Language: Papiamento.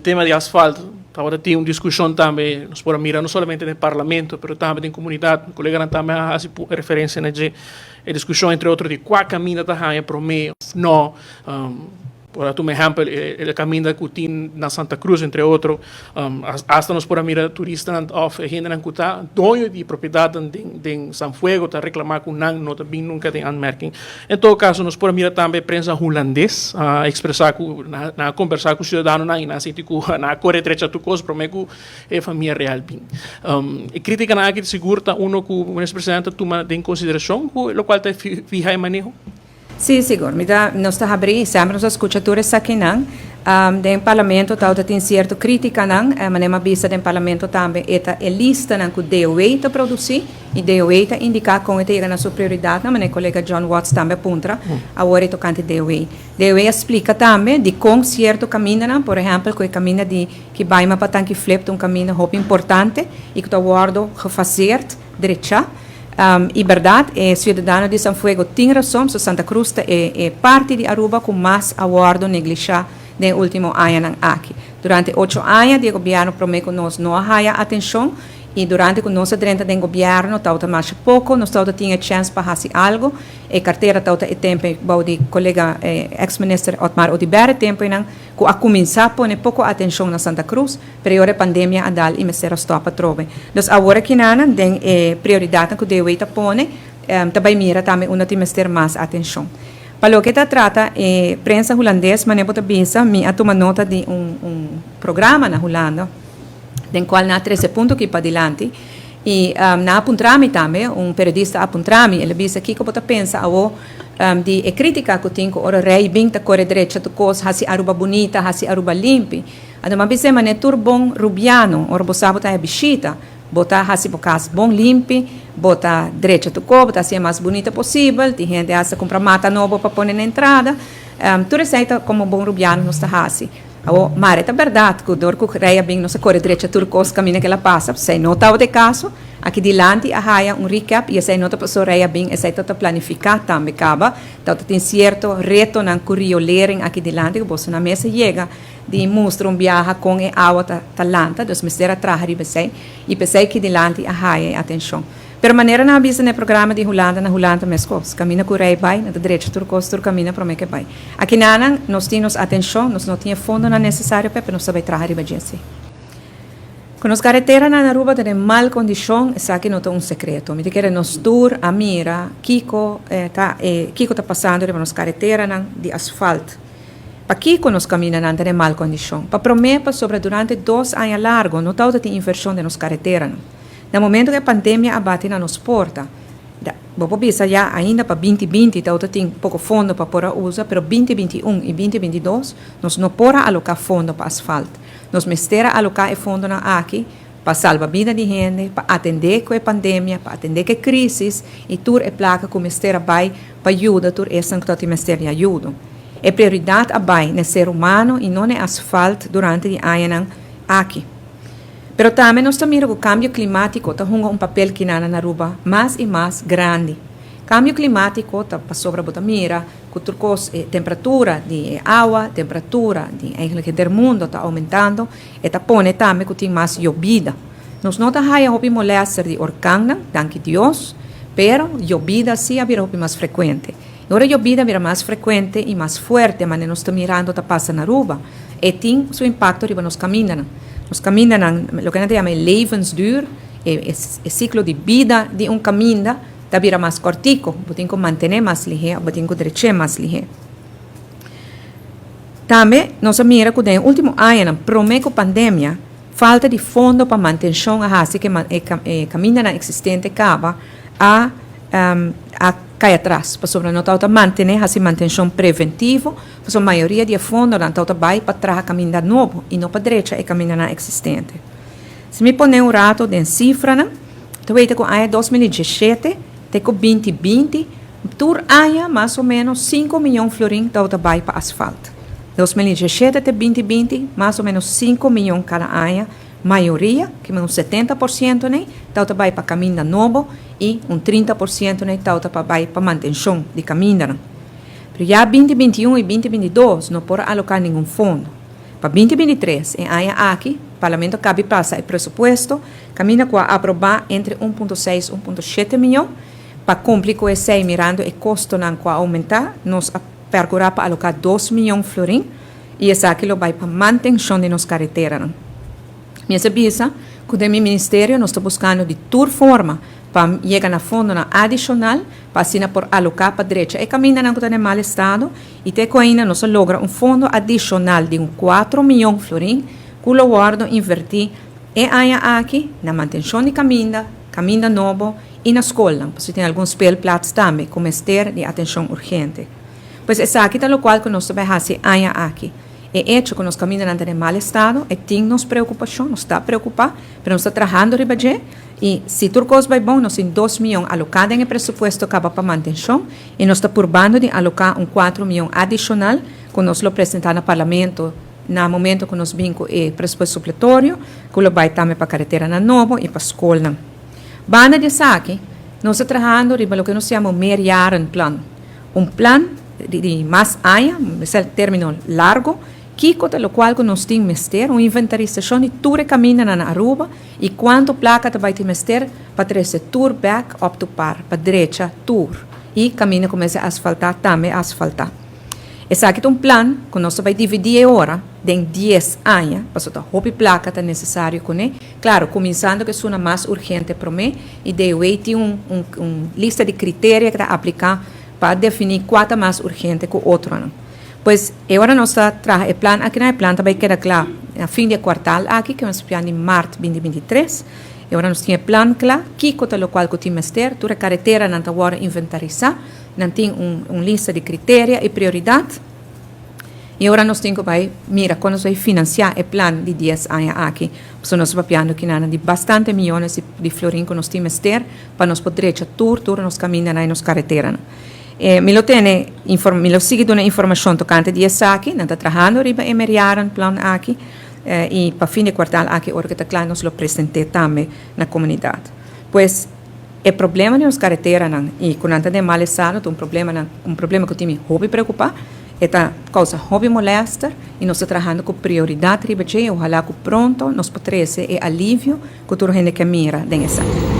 Tema di asfalt tabata tin un diskushon tambe, nos por a mira no solamente den parlamento pero tambe den komunidat, mi koleganan tambe a hasi referensia na dje, e diskushon entre otro di kua kaminda ta haña promé òf no. Por a tuma ehèmpel e kaminda ku tin na Santa Cruz entre otro, asta nos por a mira turistanan òf e hendenan ku ta doño di propiedatnan den San Fuego ta reklamá ku nan no ta bin nunka den aanmerking. En todo kaso nos por a mira tambe prensa hulandes a ekspresá ku nan a kombersá ku siudadanonan i nan a sinti ku nan a kore drecha tur kos promé ku e famia real bin. E krítikanan aki sigur ta uno ku Minister Presidente ta tuma den konsiderashon ku lokual ta fiha e maneho. Sí, sigur. Mi ta, nos ta habrí i semper nos a skucha tur esakinan. Den Parlamento tabata tin sierto krítikanan, manera mi a bisa den Parlamento tambe e ta e listanan ku DOW ta produsí i DOW ta indiká kon e ta yega na su prioridatnan, manera e kolega John Watts tambe a puntra awor e tokante DOW. DOW a splika tambe dikon sierto kamindanan, por ehèmpel ku e kaminda di Kibaima pa Tanki Flip ta un kaminda hopi importante i ku ta wòrdu gefaseerd, drechá. I bèrdat, e siudadano di San Fuego tin rason, so Santa Cruz ta e e parti di Aruba ku mas a wòrdu neglishá den e último añanan aki. Durante ocho aña di e gobièrnu promé ku nos no a haya atenshon i durante ku nos a drenta den gobièrnu tabata masha poko nos tabata tin e chèns pa hasi algu. E kartera tabata e tempu bou di kolega eks minister Otmar Oduber e tempu einan ku a kuminsá pone poko atenshon na Santa Cruz. Pero e ora e pandemia a dal i mester a stòp atrobe. Dus awor akinanan den e prioridatnan ku DOW ta pone, ta bai mira tambe unda tin mester mas atenshon. Pa loke ta trata e prensa hulandes, manera bo ta bisa, mi a tuma nota di un un programa na Hulanda den kual nan a trese punto aki padilanti i nan a puntra mi tambe, un periodista a puntra mi, el a bisa kiko bo ta pensa awo di e kritika ku tin ku ora rei bin ta kore drecha tur kos, hasi Aruba bunita, hasi Aruba limpi. Anto m'a bis'é, Manera tur bon rubiano, ora bo sa bo ta haña bishita, bo ta hasi bo kas bon limpi, bo ta drecha tur kos, bo ta hasié mas bunita posibel, tin hende hasta kumpra mata nobo pa pone na entrada. Tur esei ta komo bon rubiano nos ta hasi. Awor, mare ta bèrdat ku dor ku rei a bin nos a kore drecha tur kos kaminda ku el a pasa, esei no tabata e kaso. Aki dilanti a haya un recap i esei no ta pasobra rei a bin, esei tabata planifiká tambe kaba. Tabata tin sierto retonan ku riolering aki dilanti ku boso na mes a yega. Di mustra un biaha kon e awa ta ta lanta, dus mester a traha riba esei i p'esei ki dilanti a haya e atenshon. Pero manera nan a bisa na e programa di Hulanda, na Hulanda meskos, kaminda ku rei bai, nan ta drecha tur kos tur kaminda promé ke bai. Akinanan nos tin nos atenshon, nos no tin e fondonan nesesario p'e, pero nos ta bai traha riba dje si. Ku nos kareteranan na Aruba ta den mal kondishon, esaki no ta un sekreto. Mi ta kere nos tur a mira kiko ta e kiko ta pasando riba nos kareteranan di asfalt. Pakiko nos kamindanan ta den mal kondishon? Pa promé, pasobra durante dos aña largo no tabata tin invershon den nos kareteranan. Na momento ku e pandemia a bati na nos porta, bo por bisa ya ainda pa 2020 tabata tin poko fondo pa por a usa, pero 2021 i 2022 nos no por a aloká fondo pa asfalt. Nos mester a aloká e fondonan aki pa salba bida di hende, pa atendé ku e pandemia, pa atendé ku e krísis i tur e plaka ku mester a bai pa yuda tur esnan ku ta tin mester di ayudo. E prioridat a bai n'e ser humano i no n'e asfalt durante di añanan aki. Pero tambe nos ta mira ku kambio klimátiko ta hunga un papel kinan na Aruba mas i mas grandi. Kambio klimátiko ta pasobra bo ta mira ku tur kos, e temperatura di e awa, temperatura di eigenlijk henter mundo ta oumentando, e ta pone tambe ku tin mas yobida. Nos no ta haya hopi molèster di orkannan, danki Dios, pero yobida sí a bira hopi mas frekuente. I ora yobida bira mas frekuente i mas fuerte, manera nos ta mirando ta pasa na Aruba, e tin su impakto riba nos kamindanan. Nos kamindanan, loke nan ta yama e levensduur, e e siklo di bida di un kaminda ta bira mas kòrtiku. Bo tin ku mantené mas lihé òf bo tin ku drech'é mas lihé. Tambe nos a mira ku den e último añanan, promé ku pandemia, falta di fondo pa mantenshon a hasi ku e kamindanan eksistente kaba a a kai atras pasobra no tabata mantené hasi mantenshon preventivo pasobra mayoria di e fondonan tabata bai pa traha kaminda nobo i no pa drecha e kamindanan eksistente. Si mi pone un rato den sifranan, ta weta ku aña 2017 te ku 2020 tur aña mas o ménos 5 miyon florin tabata bai pa asfalt. 2017 te 2020 mas o ménos 5 miyon kada aña, mayoria, ke un 70% nei, tabata bai pa kaminda nobo i un 30% nei tabata pa bai pa mantenshon di kamindanan. Pero ya 2021 i 2022 no por aloká ningun fondo. Pa 2023, e aña aki, Parlamento a caba di pasa e presupuesto, caminda cu a aproba entre 1.6 y 1.7 miyon. Pa cumpli cu esey, mirando e costonan cu a aumenta, nos a percura pa aloca 2 miyon florin y esaki lo bay pa mantencion di nos careteranan. Mi a bisa cu den mi ministerio nos ta buscando di tur forma pa yega na fondonan adicional pa asina por aloca pa drecha e camindanan cu ta den mal estado y te cu ainda nos a logra un fondo adicional di un 4 miyon florin cu lo wordo inverti e aña aki na mantencion di caminda, caminda nobo y na scolnan, pasobra tin algun speelplaats tambe cu mester di atencion urgente. Pues esaki ta locual cu nos ta bay haci aña aki. E hecho cu nos camindanan ta den mal estado, e tin nos preocupacion, nos ta preocupa, pero nos ta trahando riba dje y si tur cos bay bon, nos tin 2 miyon aloca den e presupuesto caba pa mantencion y nos ta purbando di aloca un 4 miyon adicional cu nos lo presenta na Parlamento na momento cu nos bin cu e presupuesto supletorio, cu lo bay tambe pa careteranan nobo y pa scolnan. Banda di esaki, nos ta trahando riba loke nos yama un meerjarenplan, un plan di mas aña, esei termino largo, kico ta locual cu nos tin mester, un inventarisacion di tur e camindanan na Aruba y cuanto placa ta bay tin mester pa trece tur bek up to par, pa drecha tur y caminda cu mester asfalta tambe asfalta. Esaki ta un plan cu nos ta bay dividi e ora den 10 aña, pasobra ta hopi placa ta necesario cune. Claro, cuminsando cu esuna mas urgente prome y DOW tin un lista di criteria cu ta aplica pa defini cua ta mas urgente cu otronan. Pues, e ora nos ta traha e plan aki nan, e plan ta bay keda cla na fin di e cuartal aki, cu nos plan di maart 2023. E ora nos tin e plan cla, kico ta locual cu tin mester, tur e careteranan ta wordo inventarisa, nan tin un lista di criteria y prioridad. Y ora nos tin cu bay mira con nos bay financia e plan di 10 aña aki. Pasobra nos ta papiando kinan di bastante miyones di florin cu nos tin mester pa nos por drecha tur nos camindanan y nos careteranan. Mi lo tene inform, mi lo sigui duna informacion tocante di esaki. Nan ta trahando riba e meerjarenplan aki y pa fin di cuartal aki ora cu ta cla nos lo presente tambe na comunidad. Pues e problema di nos careteranan y cu nan ta den mal estado ta un problemanan, un problema cu tin mi hopi preocupa. E ta causa hopi molester y nos ta trahando cu prioridad riba dje y ohala cu pronto nos por trece e alivio cu tur hende ke mira den esaki.